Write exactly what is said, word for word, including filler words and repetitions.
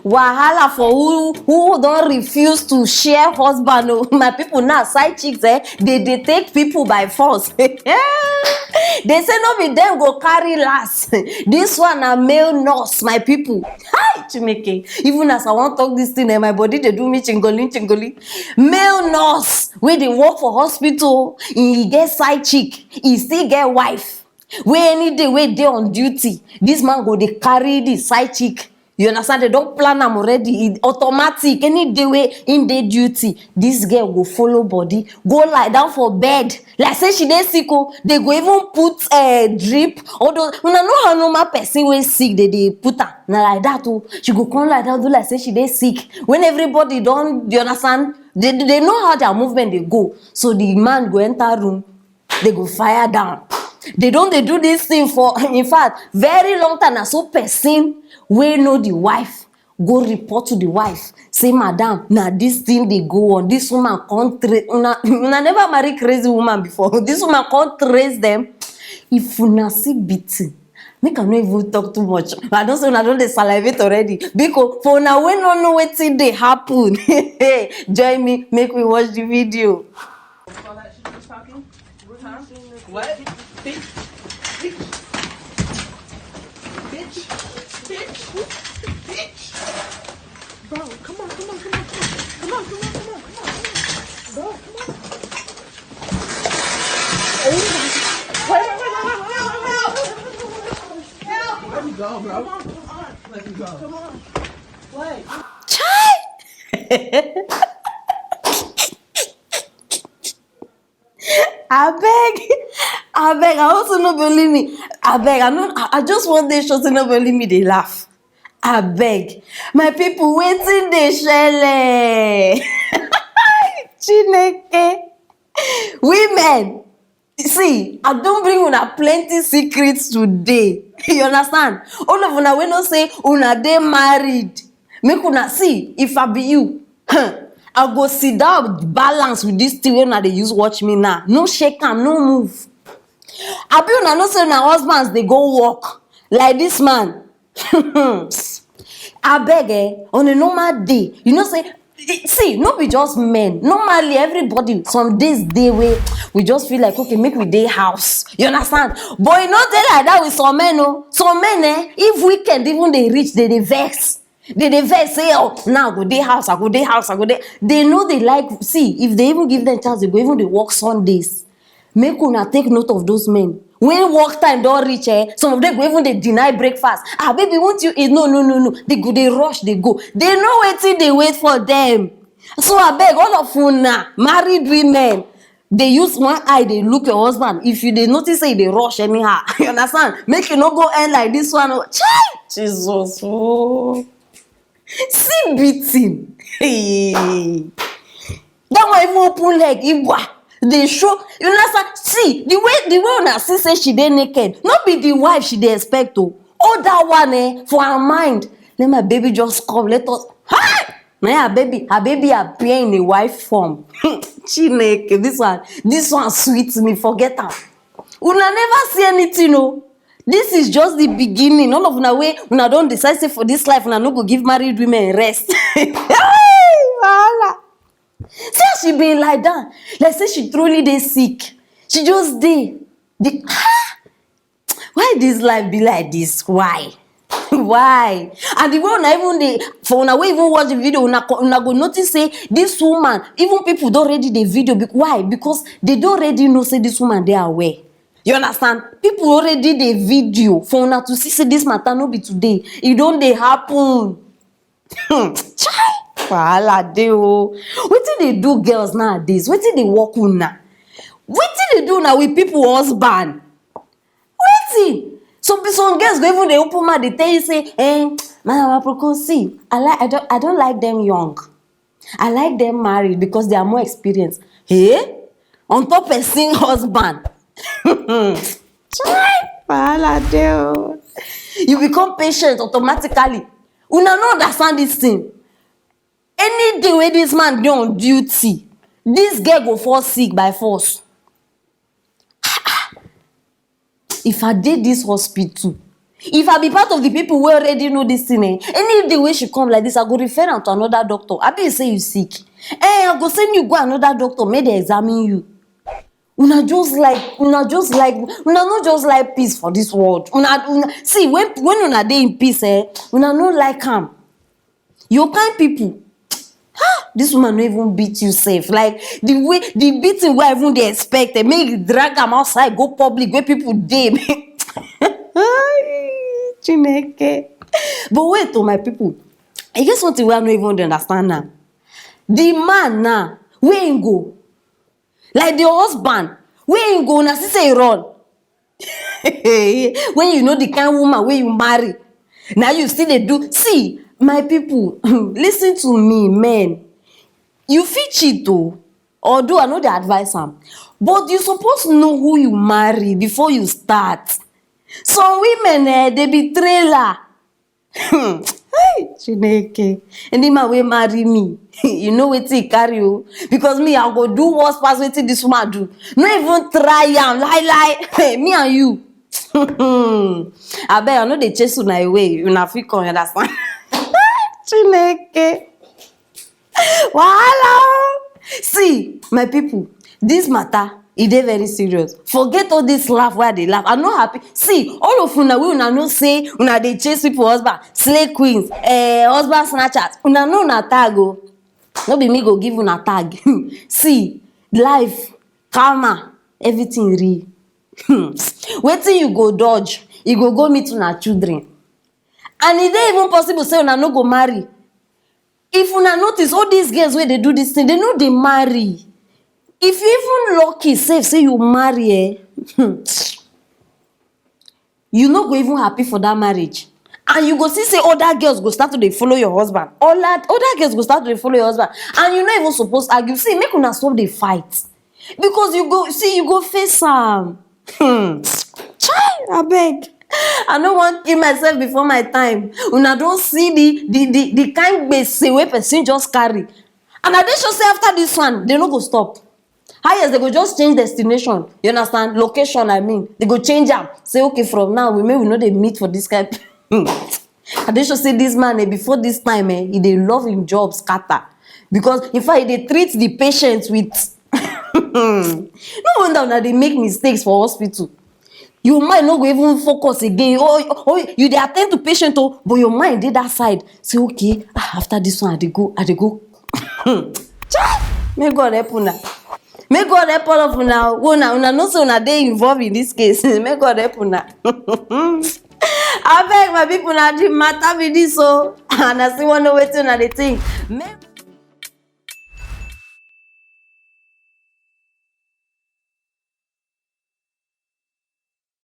Wahala for who who don refuse to share husband o. My people, now side chicks, eh, they dey take people by force. They say no be them go carry last. This one na male nurse, my people. Hi, Chineke. Even as I wan talk this thing, eh, my body dey do me chingoli chingoli. Male nurse wey dey work for hospital, he get side chick, he still get wife. Wey any day wey dey on duty, this man go dey carry the side chick. You understand? They don plan am already. E automatic. Any day wey im dey duty, this girl go follow body, go lie down for bed. Like say she dey sick o. They go even put, eh, drip. Although, una know how normal person wey sick, they dey put am. Na like that o. She go come lie down, do like say she dey sick. When everybody don, you understand? They, they know how their movement dey go. So the man go enter room, they go fire down. They don dey do this thing for, in fact, very long time. Na so person wey know the wife go report to the wife, say, "Madam, na this thing dey go on. This woman come trace, una, una never marry crazy woman before." This woman come trace them. If una see beating, make I no even talk too much. I don say una don dey salivate already. Because for una wey no know wetin dey happen, join me, make we watch the video. All that shit you was talking? Huh? What? Bitch. Bitch. Bitch. Bitch. Bitch. Bro, come on, come on, come on, come on. Come on, come on, come on, come on, come on. Bro, come on. Oh my God. Wait, wait, wait, wait, wait, wait, wait, wait, wait. Let me go, bro. Come on, come on. Let me go. Come on. What? Chai! Abeg, abeg, I also no be only me. Abeg, I no, I, I just wan dey sure say no be only me dey laugh. Abeg, my people, wetin dey shele? Chineke. Women, see, I don bring una plenty secrets today. You understand? All of una wey know say una dey married, make una see, if I be you, I go sit down balance with this thing wey una dey use watch me now. No shake am, no move. Abi una know say una husbands dey go work like this man? Abeg, eh, on a normal day, you know say, see, no be just men. Normally, everybody, some days dey wey we just feel like, okay, make we dey house. You understand? But e no dey like that with some men o. Some men, eh, if weekend even dey reach, they dey vex. They dey vex say, "Oh, now I go dey house, I go dey house, I go dey." They no dey like, see, if they even give them chance, they go even dey work Sundays. Make una take note of those men. When work time don reach, eh, some of them go even dey deny breakfast. "Ah, baby, won't you eat?" No, no, no, no. They go, they rush, they go. They know wetin dey wait for them. So abeg, all of una married women, dey use one eye dey look your husband. If you dey notice say e dey rush anyhow, you understand? Make you no go end like this one o. Chai! Jesus o. See beating. Hey. That one even open leg, Igwa. Dey show. You understand? See, the way, the way una see say she dey naked, no be the wife she dey expect o. Oh, that one, eh, for her mind. Let my baby just come. Let us. Hi! Na her baby, her baby appear in a wife form. Chineke, this one, this one sweet me. Forget am. Una never see anything o. This is just the beginning. None of una wey una don decide say for this life una no go give married women rest. Hey, wahala. See as she been lie down, like say she truly dey sick. She just dey. The, ah! Why this life be like this? Why? Why? And the way una even dey, for una wey even watch the video, una co-, una go notice say this woman, even people don already dey video. Bec-, why? Because they don already know say this woman dey aware. You understand? People already dey video for una to see say this matter no be today. E don dey happen. Hmm. Chai! Wahala dey o. Wetin dey do girls nowadays? Wetin dey work una? Wetin dey do una with people husband? Wetin? Some pe-, some girls go even dey open mouth dey tell you say, "Eh, madam Aproko, see, I like, I don't, I don't like them young. I like them married because they are more experienced." Eh? On top person husband. Chai! Wahala dey o. You become patient automatically. Una no understand this thing. Any day wey this man dey on duty, this girl go fall sick by force. If I dey this hospital, If I be part of the people wey already know this thing, eh, any day wey she come like this, I go refer am to another doctor. Abi you say you sick? Eh, I go send you go another doctor, make dem examine you. Una just like, una just like, una no just like peace for this world. Una, una see, when, when una dey in peace, eh, una no like am. You kind people. Ah, this woman no even beat you safe. Like, the way, the beating wey I even dey expect, eh, make you drag am outside, go public, where people dey. Chineke. But wait, oh, my people, e get something wey I no even dey understand now. The man now, where him go? Like, the husband, where him go? Una see say he run. When you know the kind woman wey you marry, na you still dey do. See, my people, listen to me, men. You fit cheat o, although I no dey advise am, but you suppose know who you marry before you start. Some women, eh, dey be trailer. Hmm. Hey, Chineke. Any man wey marry me, you know wetin he carry o. Because me, I go do worse pass wetin this woman do. No even try am, lie lie. Me and you. Abeg, I no dey chase una away. Una fit come, you understand? Chineke. Wahala o. See, my people, this matter, e dey very serious. Forget all this laugh wey I dey laugh. I no happy. See, all of una wey una know say una dey chase people husband, slay queens, eh, husband snatchers. Una know una tag o. No be me go give una tag. See, life, karma, everything real. Wetin you go dodge, e go go meet una children. And e dey even possible say una no go marry. If una notice, all these girls wey dey do this thing, they no dey marry. If you even lucky sef say you marry, eh, you no go even happy for that marriage. And you go see say other girls go start to dey follow your husband. Other, other girls go start to dey follow your husband. And you no even suppose argue. See, make una stop dey fight. Because you go, see, you go face am. Hmm. Chai, abeg. I no wan kill myself before my time. Una don see the, the, the, the kind gbese wey person just carry. And I dey sure say after this one, they no go stop. Highest, they go just change destination. You understand? Location, I mean. They go change am. Say, "Okay, from now, we, make we no dey meet for this kind." I dey sure say this man, eh, before this time, eh, he dey love him job scatter. Because, in fact, he dey treat the patient with. No wonder una dey make mistakes for hospital. Your mind no go even focus again. Oh, oh, you dey attend to patient o, but your mind dey that side. Say, "Okay, ah, after this one, I dey go, I dey go." Chai! May God help una. May God help all of una. Una, una know say una dey involved in this case. May God help una. Abeg, my people, na the matter be this o. And I still wan know wetin una dey think. May